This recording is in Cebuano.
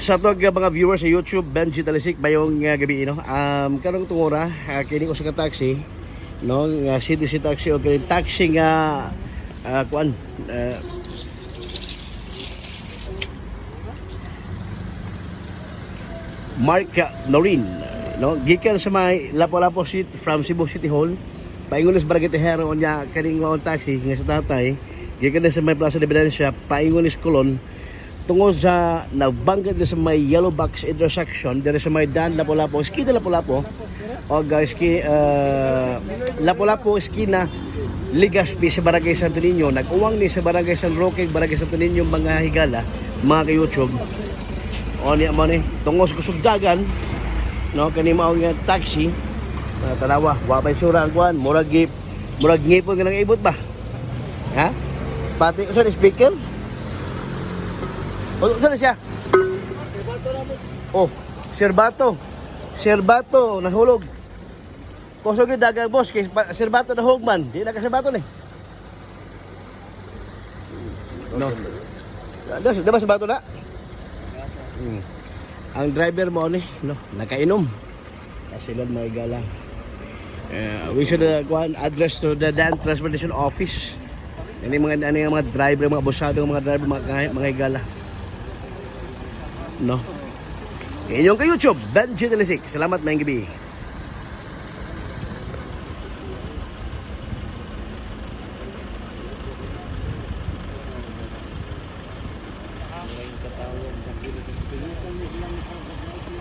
Sa atong mga viewers sa YouTube, Benji Talisik, bayong gabi, no. Karong tungura, kini ko sa ka taxi, no, nga CDC taxi o kini taxi nga kuan Mark Norin, no, gikan sa may Lapu-Lapu City from Cebu City Hall paingon sa Barangay Tejero. Unya kaning maong taxi nga sa tatay gikan na sa may Plaza de Valencia paingon sa Colon, tungod sa nagbangga diri sa may Yellow Box intersection diri sa may Dan Lapu-Lapu, Ski Lapu-Lapu o guys ski Lapu-Lapu Eskina Legazpi sa Barangay Santo Niño. Nag-uwang ni sa Barangay San Roque, Barangay Santo Niño, mga higala, mga ka-YouTube. O niya mo ni tungod sa kusog dagan, no, kani mao nga taxi. Tanawa, wa pa itsura ang kuan, murag ngipon nga nang ibot ba, ha? Pati usa ni speaker o usa na siya. Oh, Serbato. Serbato nahulog. Kusog yung dagang, boss, kay Serbato nahulog man. Di na ka Serbato ni. No. Di ba Serbato na? Ang driver mo ni, no, nakainom. Kasi lang mga gala. We should go and address to the Dan Transportation Office. Ano yung mga, ano yung mga driver, mga abusado, mga driver, mga higala. No. Inyong ka YouTube, Benji Talisik. Salamat, maayong gabi.